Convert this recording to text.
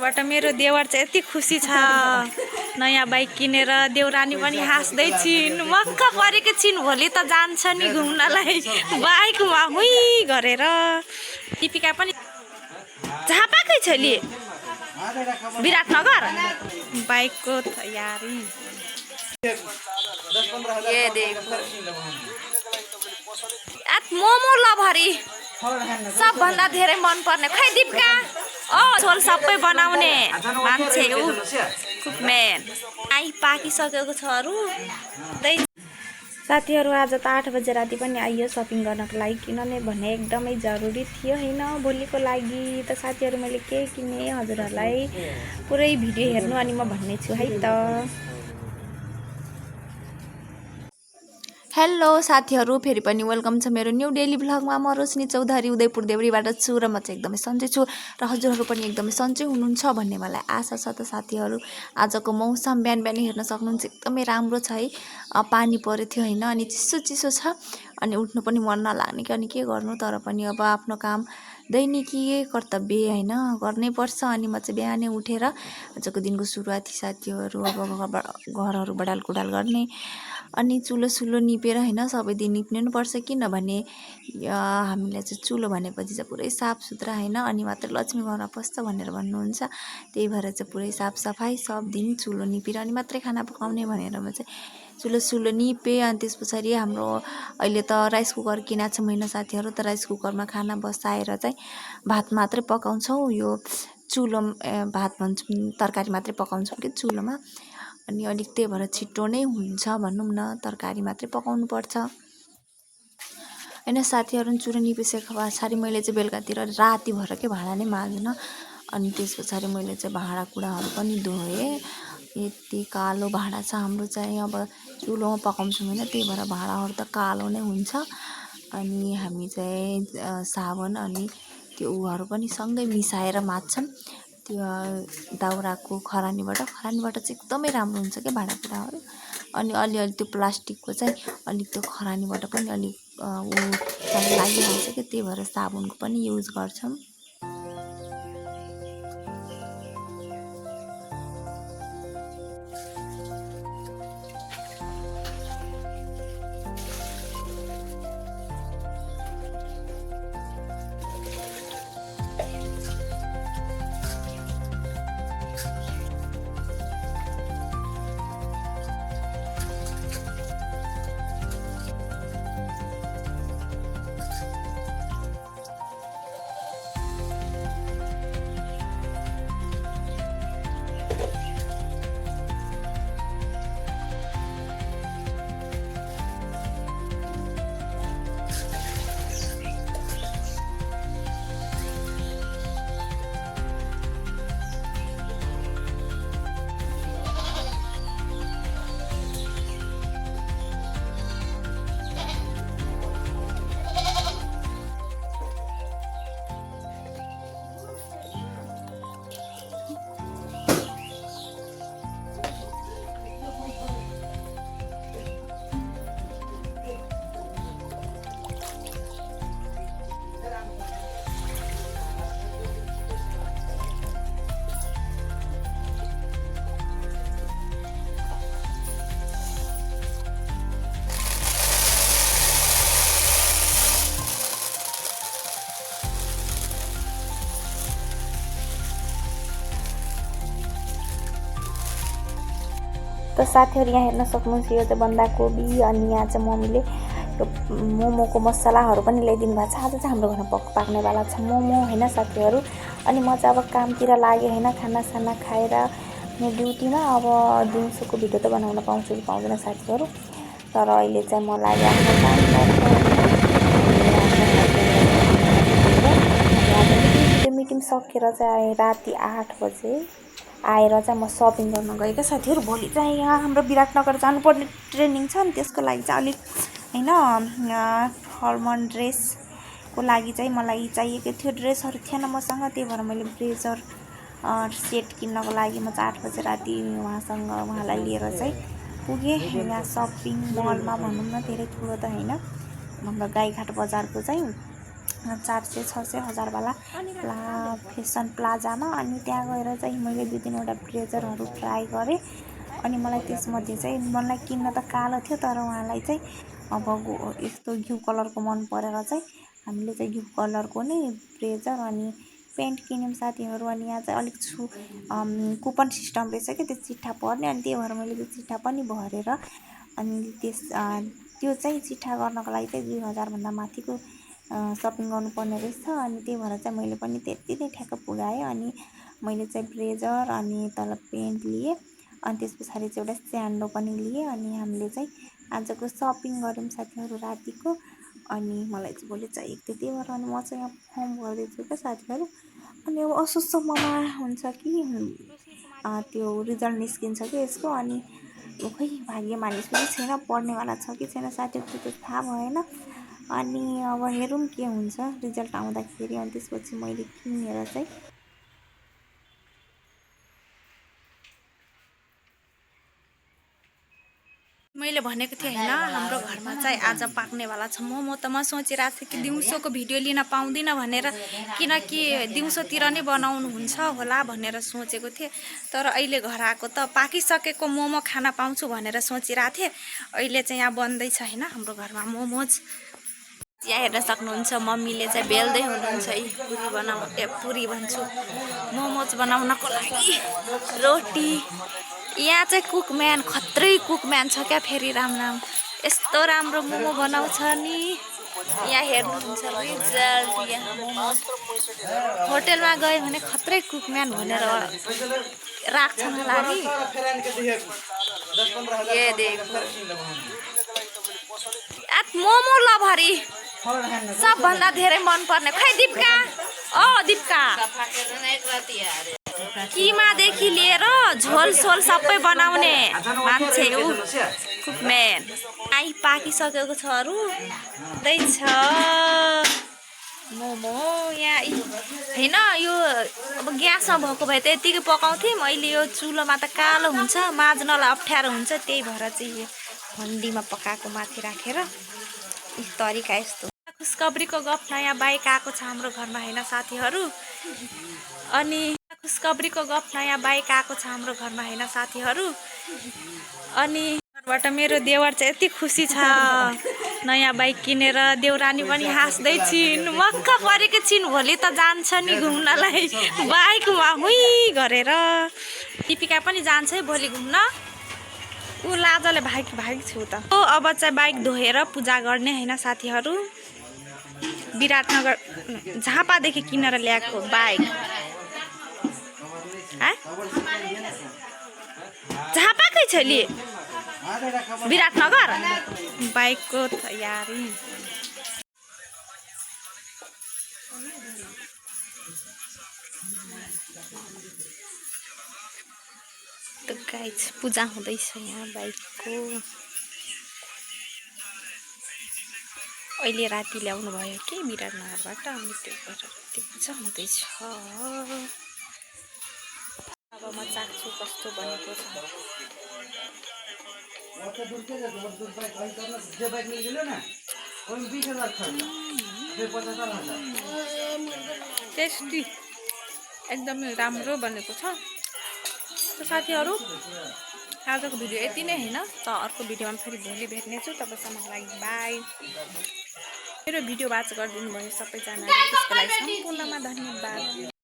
बाट मेरो देवर चाहिँ यति खुसी छ नयाँ बाइक किनेर देउरानी पनि हाँस्दै छिन् मक्क परेको छिन् भोलि त जान्छ नि घुम्नलाई बाइकमा हुई गरेर दीपिका पनि झापाकै छ नि विराटनगर बाइकको तयारी ये देखो मोमो लभरी सबभन्दा धेरै मन पर्ने खै दीपिका झोल सबै बनाउने मान्छे उ कुकम्यान आइ पाकिसकेको छ अरू साथीहरू आज त 8 बजे राति पनि आइयो सपिङ गर्नको लागि किनभने भने एकदमै जरुरी थियो हैन भोलिको लागि त साथीहरू मैले के किने हजुरहरुलाई पुरै भिडियो हेर्नु अनि म भन्ने छु है त हेलो साथीहरू फेरि पनि वेलकम छ मेरो न्यू डेली भ्लगमा म रोशनी चौधरी उदयपुर देवरीबाट छु र म चाहिँ एकदमै सन्चै छु र हजुरहरू पनि एकदमै सन्चै हुनुहुन्छ भन्ने मलाई आशा छ त साथीहरू आजको मौसम बिहान बिहान हेर्न सक्नुहुन्छ एकदमै राम्रो छ है पानी परेको थियो हैन अनि चिसो चिसो छ अनि उठ्नु पनि मन नलाग्ने कि अनि के गर्नु तर पनि अब आफ्नो काम दैनिकीय कर्तव्य हैन गर्नै पर्छ अनि म चाहिँ बिहानै उठेर आजको दिनको सुरुवाती साथीहरू अब घरहरू बडाल कुडाल गर्ने अनि चुलो सुलो निपेर हैन सबै दिन निप्नु पर्छ किनभने हामीलाई चाहिँ चुलो भनेपछि चाहिँ पुरै साफ सुथरा हैन अनि मात्र लक्ष्मी घरमा पस्छ भनेर भन्नुहुन्छ त्यही भएर चाहिँ पुरै साफ सफाई सब दिन चुलो निपेर अनि मात्रै खाना पकाउने भनेर म चाहिँ चुलो सुलो निपे अनि त्यसपछि हाम्रो अहिले त राइस कुकर किनेको छ महिना साथीहरू त राइस कुकरमा खाना बसाएर चाहिँ भात मात्रै पकाउँछौं यो चुलो भात भन्छौं तरकारी मात्रै पकाउँछौं के चुलोमा अनि अलिक त्यही भएर छिटो नै हुन्छ भनौं न तरकारी मात्रै पकाउनु पर्छ हैन साथीहरु चुरो निपिसकेको पछाडी मैले चाहिँ बेलुकातिर राति भएर के भाडा नै माझ्न अनि त्यसपछि मैले चाहिँ भाडा कुडाहरु पनि धोए यति कालो भाडा छ हाम्रो चाहिँ अब चुलोमा पकाउँछौं हैन त्यही भएर भाडाहरु त कालो नै हुन्छ अनि हामी चाहिँ साबुन अनि त्यो उहरु पनि सँगै मिसाएर माझ्छौं त्यो दाउराको खरानीबाट चाहिँ एकदमै राम्रो हुन्छ के भाडा कुडाहरु अनि अलि त्यो प्लास्टिकको चाहिँ अलि त्यो खरानीबाट पनि अलि लागिहाल्छ के त्यही भएर साबुनको पनि युज गर्छौं त साथीहरु यहाँ हेर्न सक्नुहुन्छ यो चाहिँ बन्दाकोबी अनि यहाँ चाहिँ मम्मीले यो मोमोको मसलाहरु पनि ल्याइदिनु भएको छ आज चाहिँ हाम्रो घरमा पाक्ने वाला छ मोमो हैन साथीहरु अनि म चाहिँ अब कामतिर लागे हैन खाना साना खाएर म ड्युटीमा अब दिउँसोको भिडियो त बनाउन पाउँछु कि पाउँदैन साथीहरु तर अहिले चाहिँ म लागे आफ्नो काम मिटिङ सकेर चाहिँ राति 8 बजे आएर चाहिँ म शपिङ गर्न गएँ के साथीहरु भोलि चाहिँ यहाँ हाम्रो विराटनगर जानुपर्ने ट्रेनिङ छ नि त्यसको लागि चाहिँ अलिक हैन फर्मल ड्रेस को लागि चाहिँ मलाई चाहिएको थियो ड्रेसहरु थिएन मसँग त्यही भएर मैले ब्लेजर सेट किन्नको लागि म 8 बजे राति उहाँलाई लिएर चाहिँ पुगे यहाँ शपिङ मलमा भनौं न धेरै ठुलो त हैन हाम्रो गाईघाट बजारको चाहिँ 400-600 हजारवाला फेसन प्लाजामा। अनि त्यहाँ गएर चाहिँ मैले 2-3वटा ब्लेजरहरू ट्राई गरेँ। अनि मलाई त्यसमध्ये चाहिँ मलाई किन्न त कालो थियो, तर उहाँलाई चाहिँ अब यस्तो घिउ कलरको मन परेर चाहिँ हामीले चाहिँ घिउ कलरको नै ब्लेजर अनि पेन्ट किन्यौँ साथीहरू। अनि यहाँ चाहिँ अलिक कुपन सिस्टम रहेछ कि त्यो चिट्ठा पर्ने, अनि त्यही भएर मैले त्यो चिट्ठा पनि भरेर अनि त्यो चाहिँ चिट्ठा गर्नको लागि चाहिँ 2000भन्दा माथिको सपिङ गर्नुपर्ने रहेछ। अनि त्यही भएर चाहिँ मैले पनि त्यति नै ठ्याक्क पुगाएँ। अनि मैले चाहिँ ब्लेजर अनि तल पेन्ट लिएँ, अनि त्यस पछाडि चाहिँ एउटा स्यान्डो पनि लिएँ। अनि हामीले चाहिँ आजको सपिङ गऱ्यौँ साथीहरू रातिको। अनि मलाई चाहिँ भोलि चाहिएको थियो, त्यही भएर अनि म चाहिँ यहाँ फर्म गर्दैछु क्या साथीहरू। अनि अब असोजसम्ममा हुन्छ कि त्यो रिजल्ट निस्किन्छ कि यसको। अनि खै भाग्य मानिस पनि छैन, पढ्नेवाला छ कि छैन साथीहरू त्यो थाहा भएन। अनि अब हेरौँ के हुन्छ रिजल्ट आउँदाखेरि। अनि त्यसपछि मैले किनेर चाहिँ मैले भनेको थिएँ होइन, हाम्रो घरमा चाहिँ आज पाक्नेवाला छ मोमो। त म सोचिरहेको थिएँ कि दिउँसोको भिडियो लिन पाउँदिनँ भनेर, किनकि दिउँसोतिर नै बनाउनुहुन्छ होला भनेर सोचेको थिएँ। तर अहिले घर आएको त पाकिसकेको मोमो खान पाउँछु भनेर सोचिरहेको थिएँ। अहिले चाहिँ यहाँ बन्दैछ होइन हाम्रो घरमा मोमोज। यहाँ हेर्न सक्नुहुन्छ मम्मीले चाहिँ बेल्दै हुनुहुन्छ पुरी भन्छु, मोमोज बनाउनको लागि रोटी। यहाँ चाहिँ कुकम्यान खत्रै कुकम्यान छ क्या, फेरि राम यस्तो राम्रो मोमो बनाउँछ नि। यहाँ हेर्नुहुन्छ रिजल्ट। यहाँ मोमो होटेलमा गयो भने खत्रै कुकम्यान भनेर राख्छन् होला नि। मोमो लभरी सबभन्दा धेरै मनपर्ने खै दिपका। दिपका किमादेखि लिएर झोलसोल सबै बनाउने मान्छे ऊ कुकम्यान। पाकिसकेको छ अरू हुँदैछ मोमो यहाँ होइन। यो अब ग्यासमा भएको भए त यतिकै पकाउँथेँ, मैले यो चुलोमा त कालो हुन्छ, माझ्नलाई अप्ठ्यारो हुन्छ, त्यही भएर चाहिँ यो हन्डीमा पकाएको माथि राखेर तरिका यस्तो। खुसखबरीको गफ, नयाँ बाइक आएको छ हाम्रो घरमा होइन साथीहरू। अनि खुसखबरीको गफ, नयाँ बाइक आएको छ हाम्रो घरमा होइन साथीहरू। अनि घरबाट मेरो देवर चाहिँ यति खुसी छ नयाँ बाइक किनेर, देउरानी पनि हाँस्दै छिन्, मक्क परेको छिन्। भोलि त जान्छ नि घुम्नलाई बाइकमा हुई गरेर। दिपिका पनि जान्छ है भोलि घुम्न, ऊ लाजले भाइक छु त। अब चाहिँ बाइक धोएर पूजा गर्ने होइन साथीहरू। विराटनगर झापादेखि किनेर ल्याएको बाइक। झापाकै छोली विराटनगर बाइकको तयारी। त गाइस पूजा हुँदैछ यहाँ बाइकको। अहिले राति ल्याउनु भयो कि विराटनगरबाट, अनि त्यही भएर त्यो पूजा हुँदैछ। अब म चाख्छु कस्तो बनेको छ। टेस्टी एकदमै राम्रो बनेको छ। त साथीहरू आजको भिडियो यति नै होइन, त अर्को भिडियोमा फेरि भोलि भेट्नेछु। तपाईँसम्मको लागि बाई। मेरो भिडियो वाच गरिदिनु भयो सबैजनाले, त्यसको लागि सम्पूर्णमा धन्यवाद।